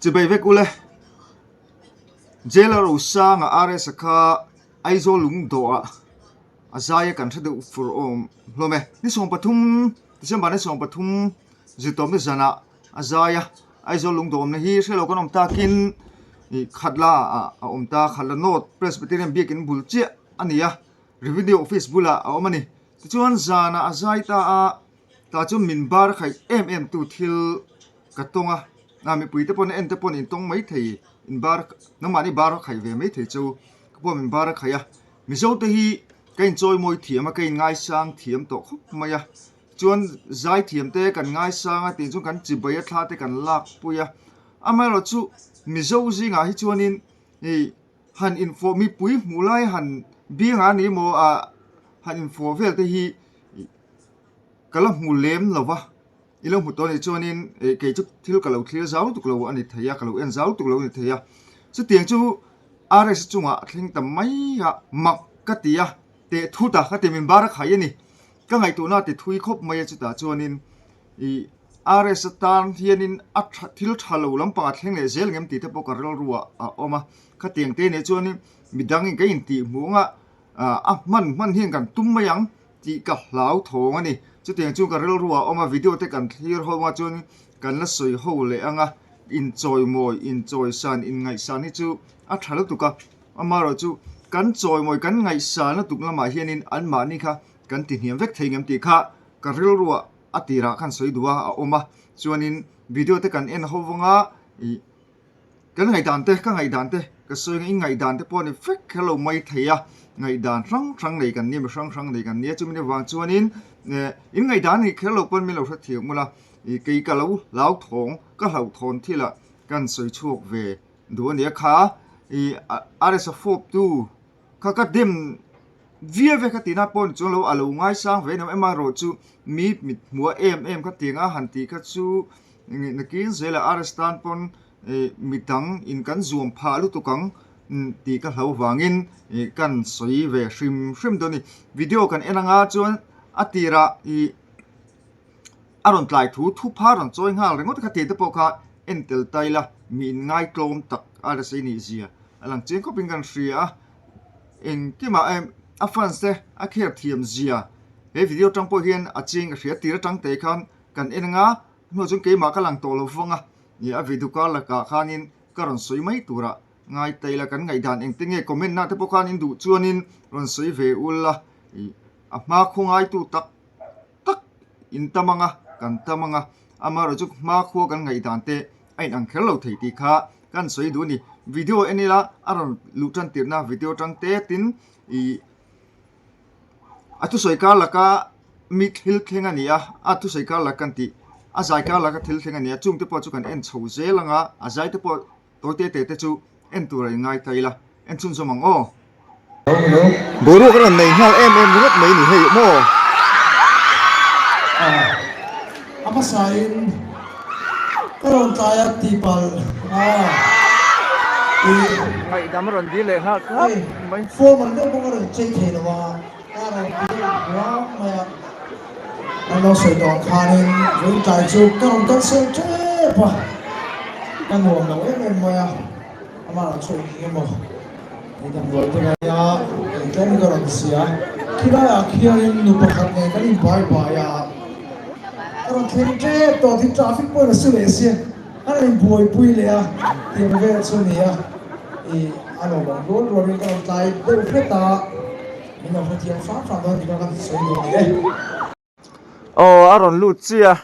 Chibai vek ule. Jail a Rosanga RS-a kha Aizawl lungdawhah a zai a kan hre deuh fur awm hlawm e. Ni 13, December ni 13 zirtawpna zanah a zai a, Aizawl lungdawhawmna hi hre lo kan awm takin ih Khatla ah a awm ta, Khatla North Presbyterian biakin bul chiah a ni a, Revenue Office bulah a awm a ni. Tichuan zanah a zai ta a, tah chuan min bar khaih em em tu thil ka tawng a, a mipui te pawn a en te pawn in tawng mai thei in bar nangmahni bar a khaih ve mai thei chu ka pawh min bar a khaih a, Mizo te hi ka inchawi mawi thiam a, ka in ngaisang thiam tawh khawp mai a, chuan zai thiam te kan ngaisang a tih chuan kan chibai a thla te kan lak pui a, amaherawh chu Mizo zingah hi chuanin ih han infawh mipui hmuh lai han biangah a ni maw ah han infawh vel te hi ka la hmu lem lo va i lo hmu tawh a nih chuanin ih kei chu thil ka lo thlir zau tuk lo a ni thei a ka lo en zau tuk lo a ni thei a chutiang chu RS chungah a thleng ta mai a mak ka ti a teh thut a ka ti min bar a khai a ni ka ngaihtuahna a ti thui khawp mai a chutah chuanin ih RS atan hianin a tha thil tha lo lampang a thleng leh zel ngem tih te pawh ka rilru ah a awm a khatiang te nih chuanin midangin ka intih hmuh anga a hman hman hian kan tum mai ang tih ka hlau thawng a ni. Chutiang chu ka rilru ah a awm a, video te kan thlir ho anga chuan kan la sawi ho leh anga inchawimawi, inchawisan, inngaihsan hi chu a tha lutuk a, amaherawh chu kan chawimawi, kan ngaihsan lutuk lamah hianin anmahni kha kan ti hniam vek thei ngem tih kha ka rilru ah a tirah khan sawi duh a a awm a, chuanin video te kan en ho anga ih. Kan ngaihdan te, ka ngaihdan te, ka sawi ang in ngaihdan te pawh a ni vek kher lo mai thei a, ngaihdan hrang hrang nei kan nia, mi hrang hrang nei kan nia, chumi avang chuanin eh in ngaihdan ni kher lo pawn min lo hrethiam ula, ih kei ka lo hlauthawng, ka hlauhthawn thil ah kan sawi chhuak ve duh a nia kha, ih RS a fawp tu kha ka dem viau ve kha tihna pawh ni chuang lo, a lo ngaisang ve em erawh chu mi mit hmuh em em kha tiang a han tih kha chu. Nakin zela RS tan pawn midang in kan zuam phah lutuk ang tih ka hlo vangin kan sawi ve hrim hrim dawn a ni. Video kan en anga chuan a tirah ih a rawn tlai thu thupha rawn chawi nghal ringawt kha tih te pawh kha en tel ta ila mi in ngaitlawm tak RS a nih zia a lang chiang khawpin kan hria a. Engkimah em a fans te a kher thiam zia he video atang pawh hian a chiang ka hria tir atang te khan Kan en anga hnuah chuan keimah ka lang tawh lo vang a, ih a video kar lakah khanin ka rawn sawi mai turah ngai ta ila kan ngaihdan engte nge comment na te pawh khan in duh chuanin rawn sawi ve ul a, ih a hma khua ngaitu tak tak in tam anga kan tam anga amaherawh chu hma khua kan ngaihdan te a inang kher lo thei tih kha kan sawi duh a ni. Video en ila a rawn luh tan tirhna video atang te tin ih. A thusawi kar laka mi thil thleng a ni a, a thusawi kar lak kan tih a zai kar laka thil thleng a ni a, chung te pawh chu kan en chho zel ang a, a zai te pawh tawi te te te chu en tur a inngai ta ila, en chhunzawm ang aw. Boruak a rawn nei nghal em em ringawt mai ni hei maw? A hmasain ka rawn tlai a tihpalh a tih. Ngaihdam a rawn dil leh nghal thlap mai. Formal deuh bawk a rawn chei thei lo a, a rawn ti deuh ruam mai a. An lo sawi tawh ang khanin vawiin tlai chu ka rawn cancel tep a, ka nuam lo em em mai a, amah rawn chhuak eng emaw. Hei damdawi te laia engtlem ka rawn sia, khilaiah khianin nu pakhat nen kan inbai bai a, ka rawn thleng tep tawh tin traffic pawhin a su leh sia, a rawn inbuaipui leh a, tiang vel chu a ni a, ih a lo awm rual rualin ka rawn tlai deuh hret a, min lo hrethiam hram hram dawn tih kha ka sawi duh a ni e. Aw a rawn lut chiah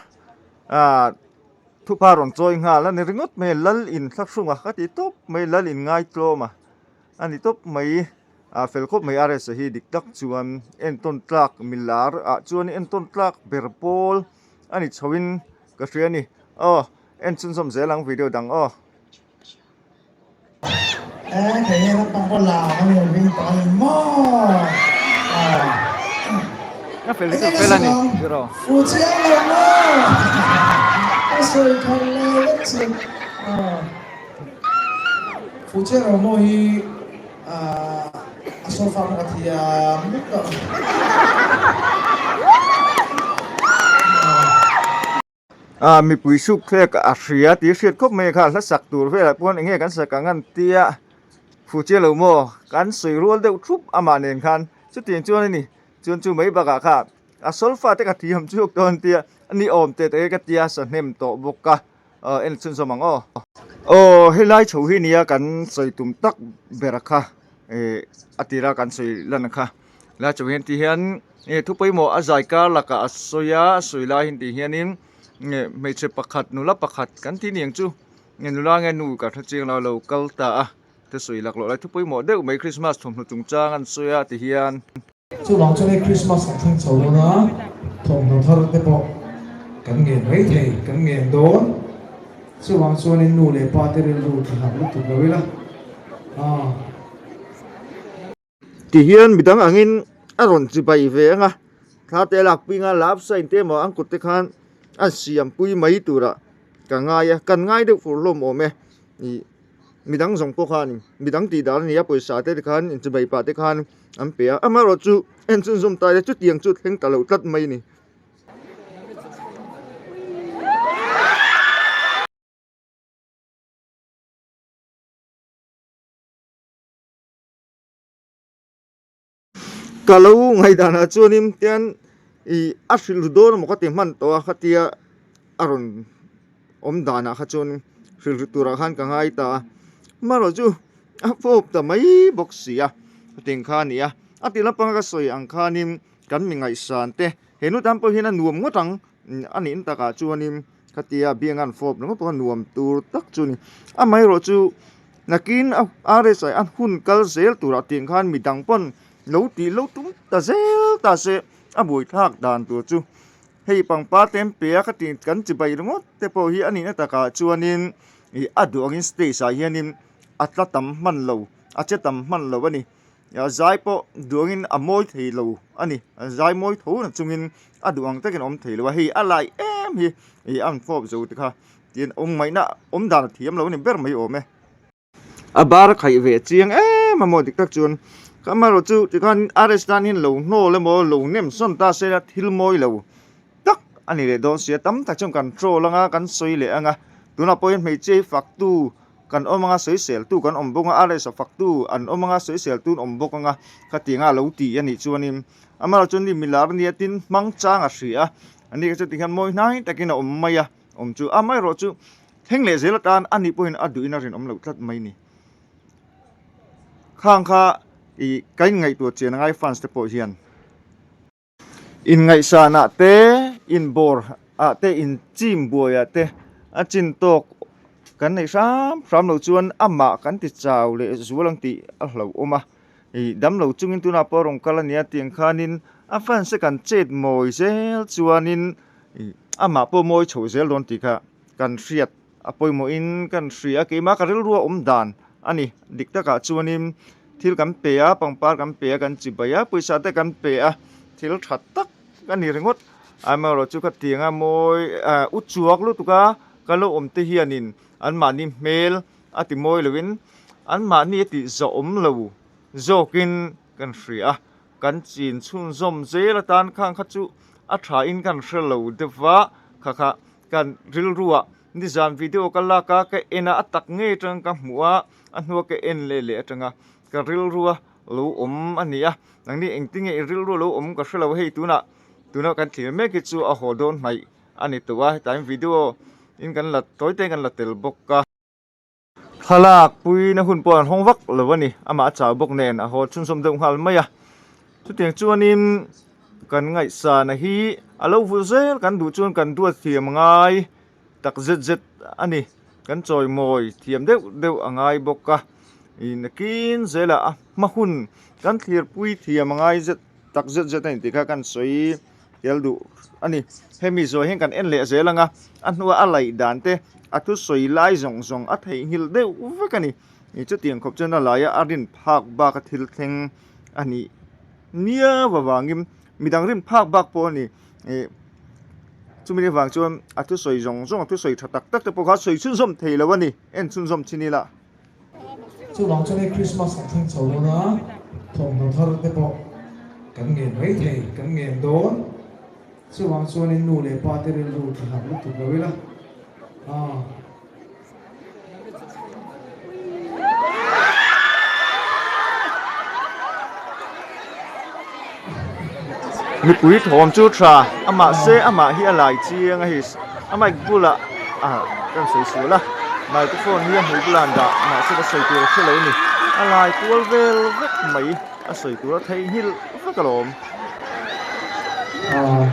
a ah thupa rawn chawi nghal a ni ringawt mai lal in thlahrung a ka ti tawp mai lal in ngaitlawm a a ni tawp mai ah fel khawp mai RS a hi dik tak chuan entawn tlak milar ah chuan entawn tlak ber pawl a ni chho in ka hria a ni aw en chhunzawm zel ang video dang aw. A fel hi chu fel a ni tiraw. Ah mipui suk thlek a hria tih hriat khawp mai kha hla sak tur velah pawn eng nge kan sak ang an tia fu chiah lo maw kan sawi rual deuh thup amah nen khan chutiang chuan a ni chuan chu mai bakah kha a solfa te ka thiam chhuak dawn tia a ni awm teh teh ka tia sahnem tawh bawk a aw en chhunzawm ang aw. Aw helai chho hi nia kan sawi tum tak ber a kha ih a tira kan sawi lan a kha helai chho hian ti hian ih thu pawimawh a zai kar lakah a sawi a a sawi lai hi ti hianin ih hmeichhe pakhat nula pakhat kan tih niang chu nge nula nge nu ka hre chiang lo a lo kal ta a thusawi laklawh lai thu pawimawh deuh mai Christmas thawmhnaw chungchang an sawi a ti hian. Chuvang chuan hei Christmas kan thleng chho dawn a, thawmhnaw thar te pawh kan ngen mai thei, kan ngen dawn. Chuvang chuanin nu leh pa te rilru tha hlauh lutuk lo ila, aw. Ti hian midang angin a rawn chibai ve ang a, thla te a lak pui nga love sign te emaw an kut te khan a siam pui mai turah ka ngai a, kan ngai deuh fur hlawm awm e. Ih midang zawng pawh khan midang tih dan a ni a pawisa te khan inchibai pah te khan an pe a amaherawh chu en chhunzawm ta ila chutiang chu thleng ta lo tlat mai a ni. Ka lo ngaihdanah chuanin tian ih a hrilh dawn emaw ka ti hman tawh a khatia a rawn awm danah kha chuan hrilh turah khan ka ngai ta a amaherawh chu a fawp ta mai bawk si a hetiang kha a ni a a ti lampanga ka sawi ang khanin kan mi ngaihsan te he nu tan pawh hian a nuam ngawt ang a nih takah chuanin khatia bianga an fawp ringawt pawh kha nuam tur tak chu a ni amaherawh chu. Nakin a RSI a hun kal zel turah tih khan midang pawn lo tih lo tum ta zel ta se a buaithlak dan tur chu hei pangpar te an pe a khati kan chibai ringawt te pawh hi a nihna takah chuanin ih a duh angin stage ah hianin a tla tam hman lo a che tam hman lo a ni a zai pawh duh angin a mawi thei lo a ni a zai mawi tho na chungin a duh ang takin a awm thei lo a hei a lai em hi ih a an fawp zo te kha. Tin awm ngaihna awm dan a thiam lo a ni ber mai awm e. A bar a khaih ve chiang em a maw dik tak chuan ka amaherawh chu tikhan RS tan hian lo hnawl emaw lo nem sawn ta se la thil mawi lo tak a ni leh dawn sia tam tak chuan kan troll anga kan sawi leh anga tunah pawh hian hmeichhia hi faktu kan awm anga sawiseltu kan awm bawk a RS a faktu an awm anga sawiseltu an awm bawk anga khatianga lo ti a nih chuanin amaherawh chu ni milar nia tin hmang chang a hria a ani kha chu tikhian mawi hnai takin a awm mai a. Awm chu amaherawh chu thleng leh zel atan a nih pawhin a duhin a rinawm loh tlat mai ni. Khang kha ih ka inngaihtuah chian angai fans te pawh hian. Inngaihsanah te, inbawr ah te, inchim buai ah te a chin tawk kan neih hram hram loh chuan amah kan ti chau leh zual ang tih a hlauhawm a. Ih damlo chungin tunah pawh a rawn kal a nia tiang khanin a fans te kan chet mawi zel chuanin Ih amah pawh mawi chho zel dawn tih kha kan hriat a pawimawhin kan hria a, keimah ka rilru a awm dan a ni. Dik takah chuanin thil kan pe a, pangpar kan pe a, kan chibai a, pawisa te kan pe a, thil tha tak a ni ringawt. Amaherawh chu khatiang a mawi ah u chuak lutuk a, ka lo awm te hianin anmahni hmel a ti mawi loin anmahni a tih zawhawm lo zawkin kan hria a. Kan chin chhunzawm zel atan khang kha chu a tha in kan hre lo deuh va, kha kha kan rilruah nizan video ka lak a, ka en a, a tak ngei atang ka hmuh a, a hnua ka en leh leh atanga ka rilrua lo awm a ni a, nangni engtin nge i rilrua lo awm ka hre lo hei tunah tuna kan thlir mek hi chu a haw dawn hnaih a ni tawh a, hetah hian video in kan la tawi te kan la tel bawk a. Thlalak puina hun pawh an hawng vak lo a ni, amah a chau bawk nen a haw chhunzawm deuh nghal mai a. Chutiang chuanin kan ngaihsana hi a lo vul zel kan duh chuan kan duat thiam a ngai tak zet zet a ni, kan chawimawi thiam deuh deuh a ngai bawk a, ih nakin zelah a hma hun kan thlirpui thiam a ngai zet tak zet zet a ni tih kha kan sawi. Tel duh a ni. Hemi zawh hian kan en leh zel ang a, a hnua a laih dan te, a thusawi lai zawng zawng a theihnghilh deuh vek a ni. Chutiang khawp chuan a laia a rin phak bak a thil thleng a nih miau avangin midang rin phak bak pawh a ni. Chumi avang chuan a thusawi zawng zawng, a thusawi tha tak tak te pawh kha a sawi chhunzawm thei lo a ni. En chhunzawm chin ila. Chuvang chuan hei Christmas kan thleng chho dawn a, thawmhnaw thar te pawh kan ngen mai thei, kan ngen dawn. Chuvang chuanin nu leh pa te rilru ti hlauh lutuk lo ila. Aaa. Mipui thawm chu tha a mahse amah hi a lai chiang a hei a mic bulah ah ka rawn sawi sual a microphone hi a hmui bulah an dah mahse ka sawi tur a hre lo a ni a lai kual vel vek mai a sawi tur a theihnghilh vek alawm. Aaa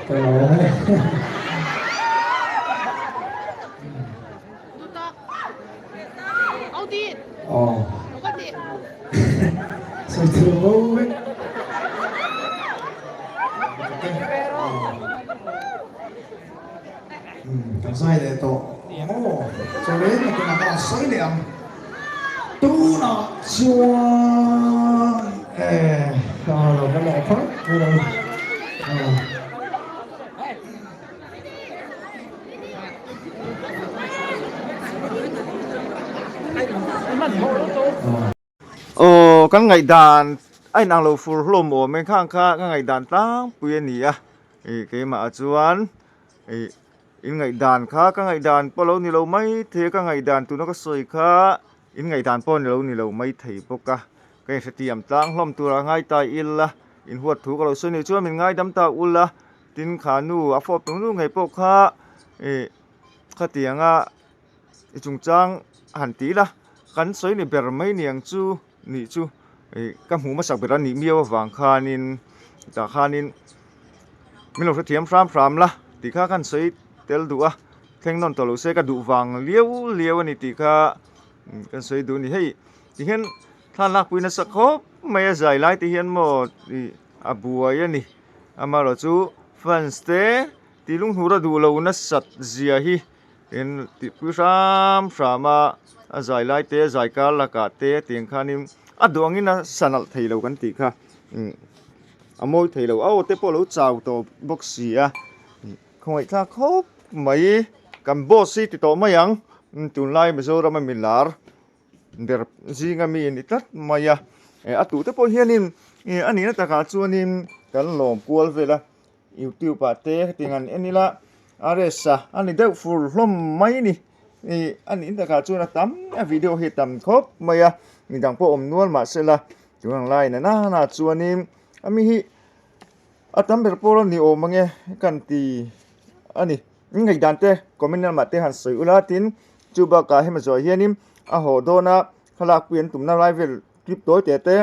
ka lawm e. Aw. Sawi tur bo vek. Kan zai leh tawh maw? Chaw reng nakinah ka rawn sawi leh ang. Tunah chuan e ka lo ka leh phawt mai lo. Aw kan ngaihdan a inang lo fur hlawm awm e khang kha ka ngaihdan tlangpui a ni a ih keimah ah chuan ih in ngaihdan kha ka ngaihdan pawh lo ni lo mai thei a ka ngaihdan tuna ka sawi kha in ngaihdan pawh ni lo ni lo mai thei bawk a ka inhrethiam tlang hlawm tur a ngai ta ila inhuat thu ka lo sawi nih chuan min ngaidam ta ula. Tin kha nu a fawp tung nu ngei pawh kha ih khatianga i chungchang han ti ila kan sawi ni ber mai niang chu nih chu ih ka hmuh hmasak ber a nih miau avang khanin tah khanin min lo hrethiam hram hram la tih kha kan sawi tel duh a thleng nawn tawh lo se ka duh vang liau liau a ni tih kha kan sawi duh a ni hei tihian thla lakpui nasa khawp mai a zai lai te hian maw ih a buai a ni. Amaherawh chu fans te tih lunghnur a duh lo nasat zia hi in tihpui hram hram a, a zai lai te a zai kar lakah te tiang khanin a duh angin a sa nalh thei lo kan tih kha a mawi thei lo a aw te pawh a lo chau tawh bawk si a khawngaihthlak khawp mai kan boss hi ti tawh mai ang tunlai Mizoram a milar. ber zinga mi a ni tlat mai a eh a tute pawh hianin ih a nihna takah chuanin kan lawm kual vel a youtube ah te hetiang han en ila a rest a a ni deuh fur hlawm mai a ni ih a nihna takah chuan a tam a video hi a tam khawp mai a midang pawh awm nual mahsela tun ang laiin a nana chuanin a mi hi a tam ber pawh a ni awm ang e kan ti a ni. In ngaihdan te comment lamah te han sawi ula tin chu bakah hemi zawh hianin a haw dawn a thlalak pui an tumna lai vel clip tawi teh te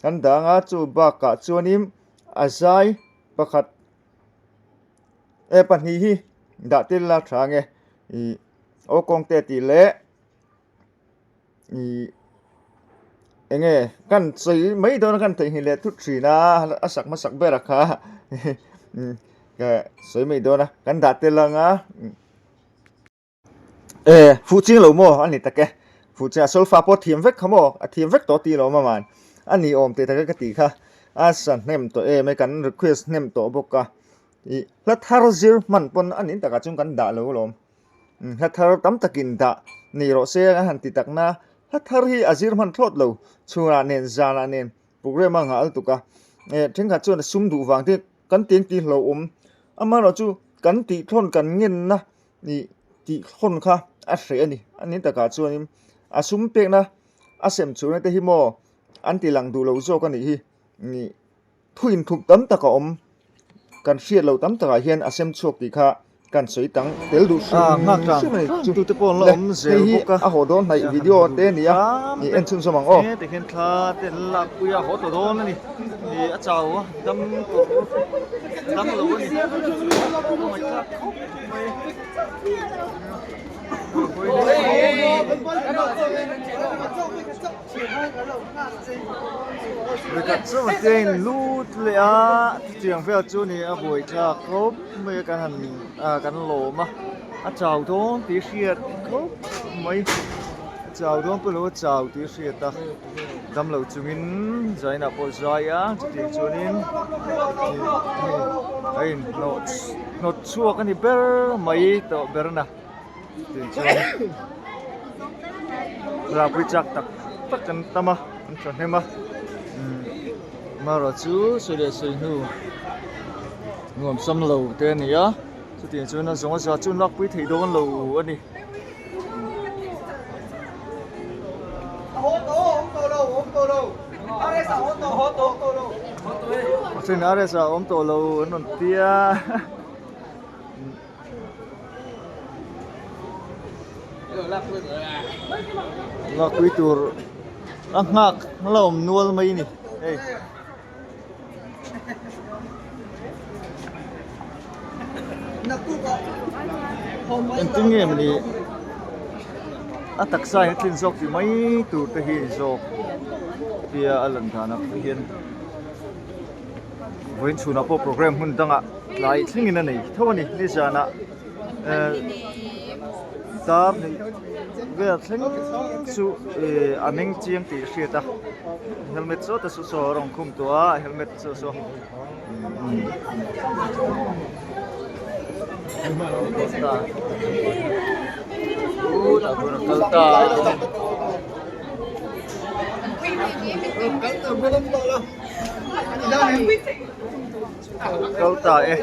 kan dang a chu bakah chuanin a zai pakhat eh pahnih hi dah tel la tha ang e ih aw kawng te tih leh ih eng nge kan sawi mai dawn a kan theihnghilh leh thut thin a a sak hmasak ber a kha ka sawi mai dawn a kan dah tel ang a e fuh ching lo maw a ni tak e fuh ching a solfa pawh a thiam vek kha maw a thiam vek tawh tih lo awm a man a ni awm teh tak e ka tih kha a sa hnem tawh em e kan request hnem tawh bawk a ih hla thar zir hman pawn a ni takah chuan kan dah lo alawm. Hla thar tam takin dah ni rawh se a han ti tak na, hla thar hi a zir hman thlawt lo, chhunah nen zanah nen programme a nghah lutuk a, eh thenkhat chuan a sum duh vang te kan ti ang tih hlauhawm, amaherawh chu kan tih thlawn kan ngenna ih tih thlawn kha a hreh a ni, a ni takah chuanin a sum pekna a sem chhunna te hi maw an ti lang duh lo zawk a nih hi, ih. Thu inthup tam tak a awm, kan hriat loh tam takah hian a sem chhuak tih kha kan sawi tang tel duh hrim hrim a ni chu. Le, hei hi a haw dawn hnaih video te a ni a, i en chhunzawm ang aw. Rikhat chu a te in lut leh a chutiang vel chu ni a buai thlak khawp mai a kan han ah kan lawm a a chau dawn tih hriat khawp mai a chau dawn pawh lo a chau tih hriat a damlo chungin zainah pawh zai a chutiang chuanin hei a inhnawh hnawt chhuak a ni ber mai tawh ber na. Tichuan thlalakpui chak tak tak kan tam a an thahnem a umm marawh chu sawi leh sawi hnu. Nuam sam lo te a ni a, chutiang chuan a zawng a za chu an lakpui thei dawn lo a ni. A then RS ah awm tawh lo an rawn tia. Lakpui tur a nghak la awm nual mai a ni hei. Engtin nge mawni a taksa in a tlin zawk tih mai tur te hi a ni zawk tia a lan danah pawh hian vawiin chhunah pawh programme hmun dangah tlai thlengin a nei tho a ni nizanah ehh dar hnih vel thleng chu ihh a meng chiang tih a hriat a helmet saw te saw saw a rawn khum tawh a helmet saw saw kal ta. Kal ta e.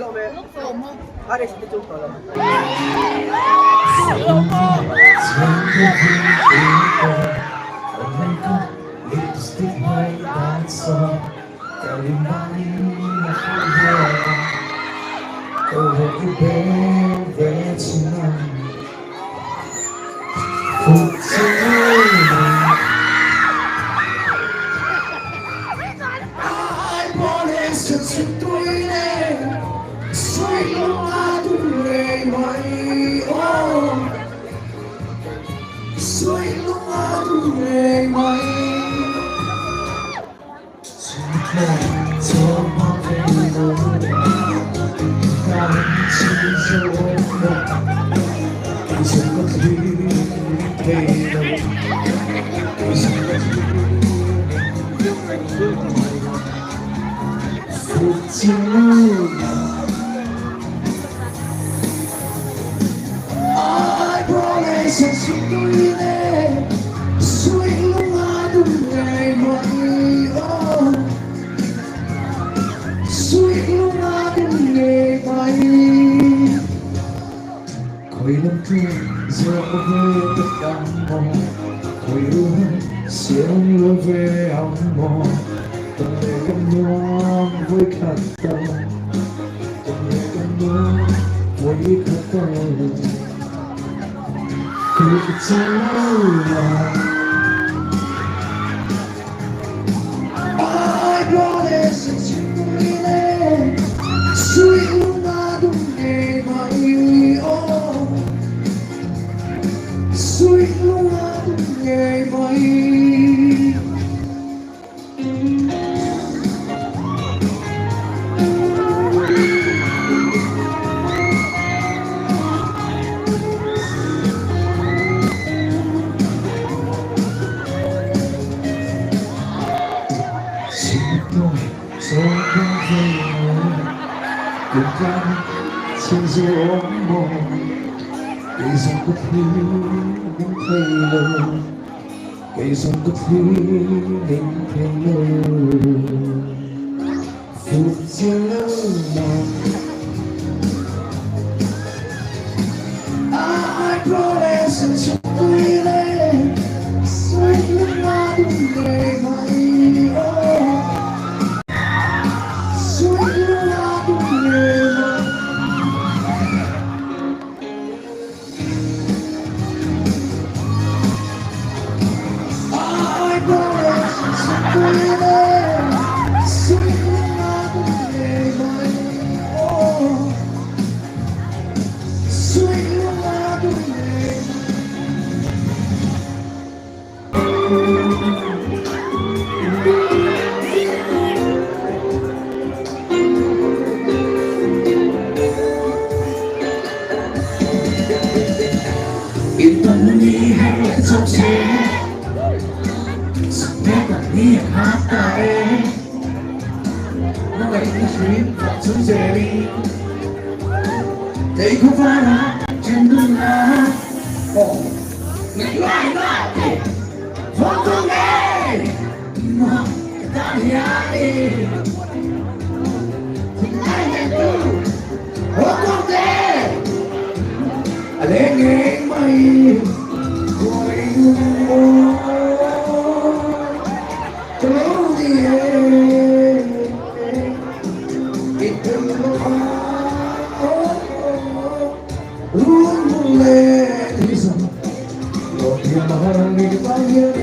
leng ngei mai Khuai lung mawi ka lo ni e I tel lo a Run hmun leh hi zam Lo thiam a har ni ka tan hian.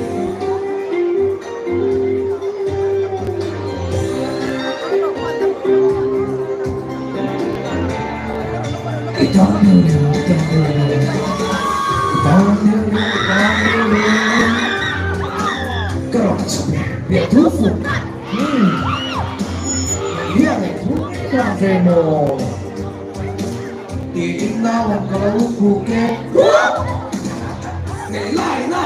I tan lo i tan lo i tan lo i tan lo Ka rawn chhawp e biak thu fu Hian e thu vang ve maw Tiin nau ang ka lo kuk e Nei lai na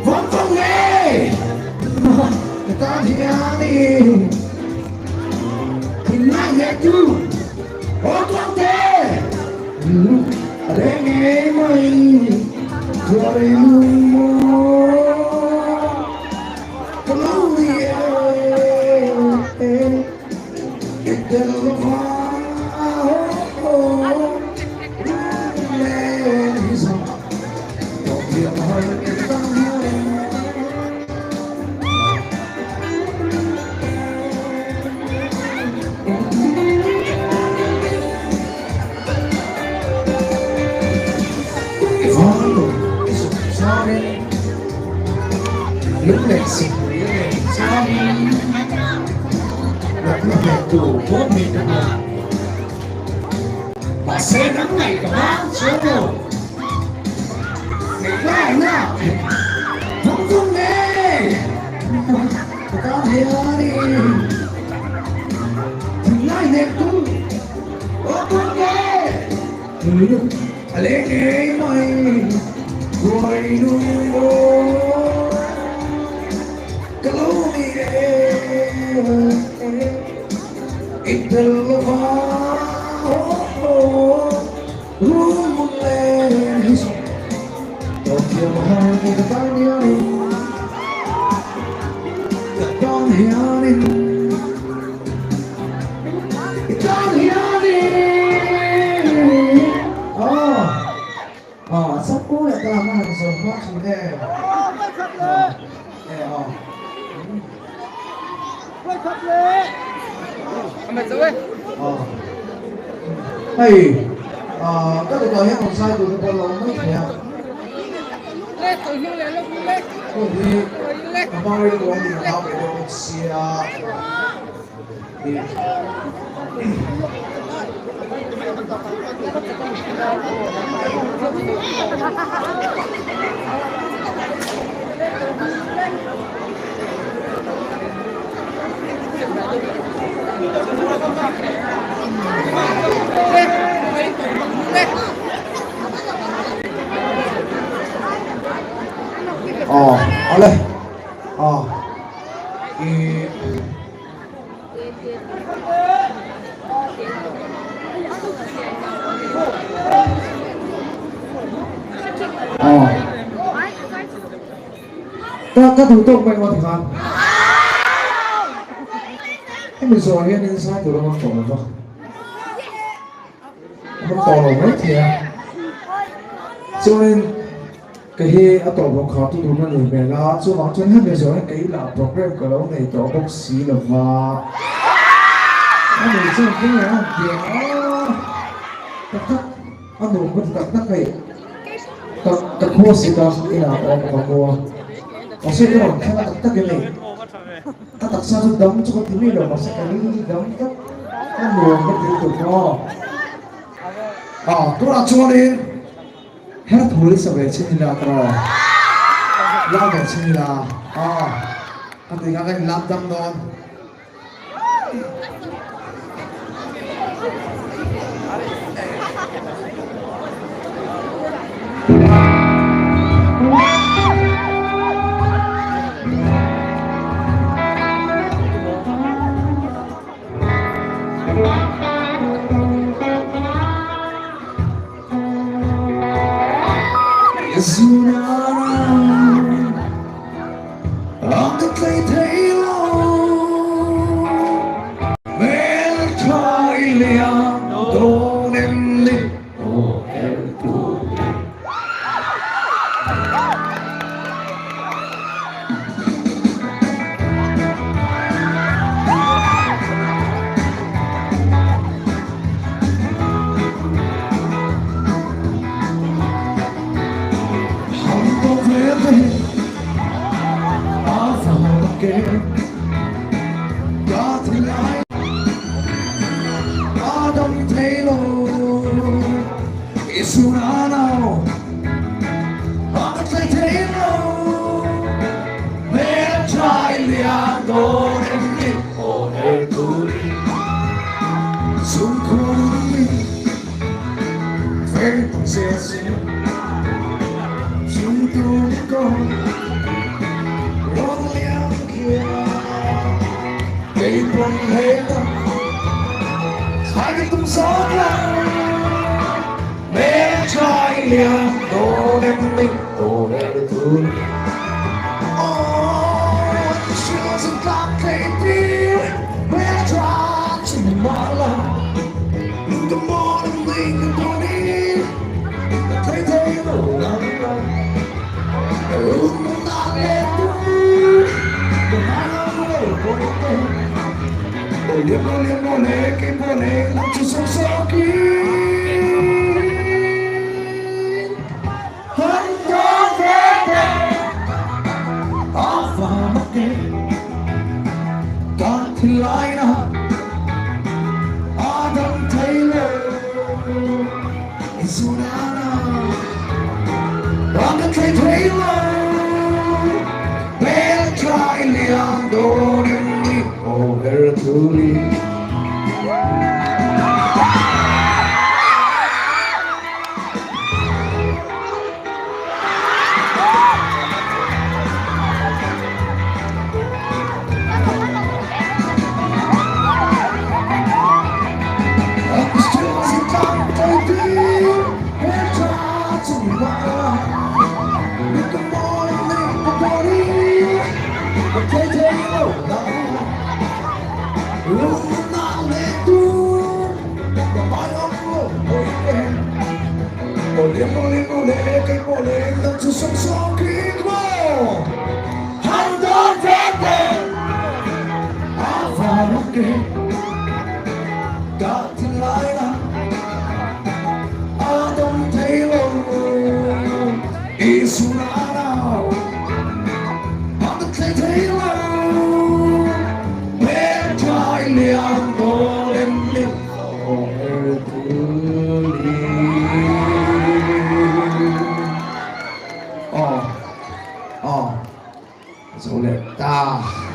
Vawng vawng ngei ka tan hian i thinlai leh tu aw tuang te lung a leng ngei mai khuai lung maw ka lo ni e i tel lova lung len hi zawng Mahse nang ngaih ka hmang chuang lo. Ngaihna vawng vawng ngei ka tan hian i thinlai hnek tu aw tum ngei a leng ngei mai ruai nung aw ka lo ni e i tel lova Hei ka tukah hian rawn zai tur te pawh a lo awm mai thei a. Hun hi ka hmang rei lutuk ang tih ka hlau ve deuh bawk sia. Aw awle aw i Aw ka ka duh tawk mai maw tikhan hemi zawh hian in zai tur a rawn tawh lova a rawn tawh lo mai thei a chuanin Kei hi a tawp rawn khar tu tur ka ni hmel a, chuvang chuan hemi zawh hian kei lah program ka lo nei tawh bawk si lo va. A nih chuan kei a han ti ang a, tak tak a nuam ka ti tak tak hei, ka ka khua sik a inah ka awm a ka mu a, mahse ka rawn thleng a tak tak in hei ka taksa chu dam chu ka ti mai lo mahse ka rilru chu dam tlat a nuam ka ti lutuk maw. Ah tunah chuanin. Her thul sa ve chin ila ka raw. La ve chin ila. Aw. Ka tui kha ka in lap dam dawn. thinlai a dam thei lo I suna nau a ka tlei thei lo Hmel trai lian dawn em ni aw her tuli Chungkhur mi veng zel zel Chung tum ko rawn liam khian Kei pawn hle tak thlai ka tum zawk lo Hmel trai lian dawn em ni aw her tuli Aw hrilh zin tlak thei tir Hmel tha chu ni mah la Ka mawn ang nei ka dawn in Ka thei thei lo lang la Ka run na leh tur Ka ngai ang lo pawh te Aw liam aw liam aw le kei pawh le Lam chu sawk sawk in Han dawn ve te A va mak e Ka thinlai na A dam thei lo I zuna na A ka thei thei lo Hmel trai lian dawn em ni Aw her thuli. Aw, aw, zo leh ta.